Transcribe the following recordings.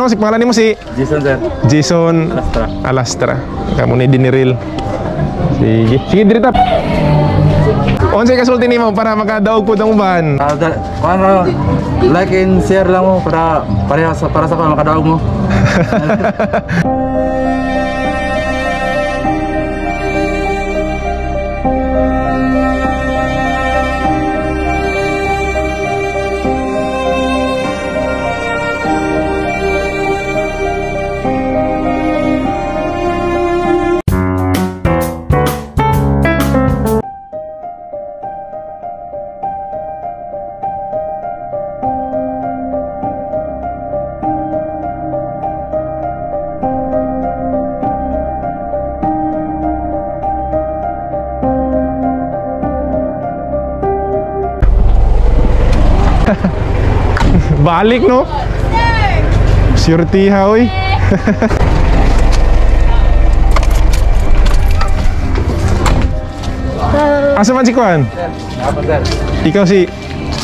No, si pangalan nimo si Jason, sir. Jason Alastra. Alastra. Kamo ni Diniril. Sige. Sige, diri tap. Unsay kasulti nimo para makadaog pud ang uban? Kuan like and share lang mo para pareha sa para sa kuan makadaog mo. Balik no? Surtiha oy. Asa man si Kuan? Apa, sir? Ikaw si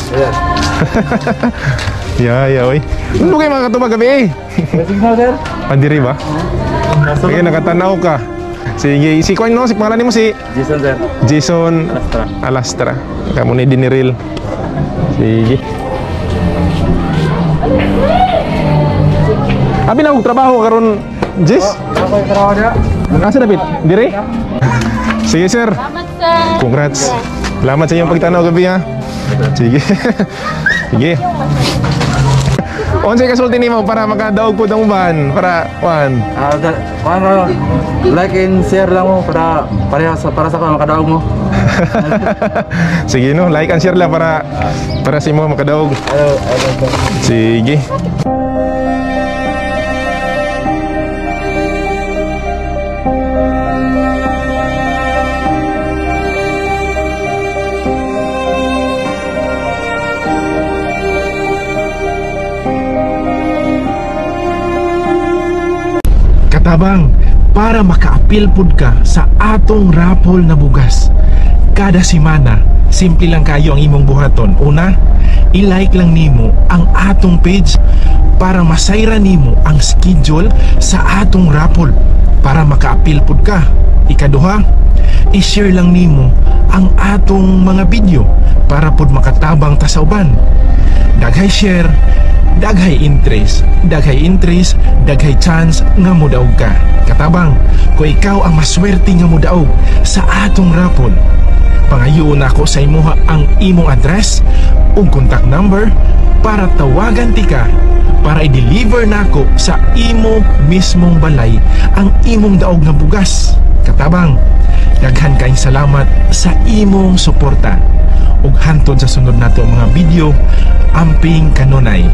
Sir. Ya, ya oy. Ano kay mga katubag gabi eh? Signal, sir. Pandiri ba? Sige, nakatanaw ka. Sige, si Kuan no, si pangalan nimo si Jason, sir. Jason Alastra. Alastra. Kamo ni Diniril. Sige. Abi na trabaho karon, Jess? Ako yung trabaho niya. Asa dapit? Dire? Sige, sir. Salamat, sir. Congrats. Salamat sa iyong pagtanaw gabi ha. Sige. Sige. Unsay kasulti nimo para makadaog pud ang uban para kuan. Kuan like and share lang mo para pareha sa para sa kuan makadaog mo. Sige no, like and share lang para para sa imo makadaog. Ayo, ayo, sir. Sige. Katabang, para makaapil pud ka sa atong rapol na bugas. Kada semana, simple lang kayo ang imong buhaton. Una, i-like lang nimo ang atong page para masayra nimo ang schedule sa atong rapol para makaapil pud ka. Ikaduha, i-share lang nimo ang atong mga video para pud makatabang ta sa uban. Daghay share, daghay interest, daghay interest, daghay chance nga modaog ka. Katabang, kung ikaw ang maswerte nga modaog sa atong rapol, pangayoon nako sa imuha ang imong address ug contact number para tawagan ti ka para i-deliver nako sa imo mismong balay ang imong daog nga bugas. Katabang, daghan kaayong salamat sa imong suporta. Ug hantod sa sunod nato mga video, amping kanunay.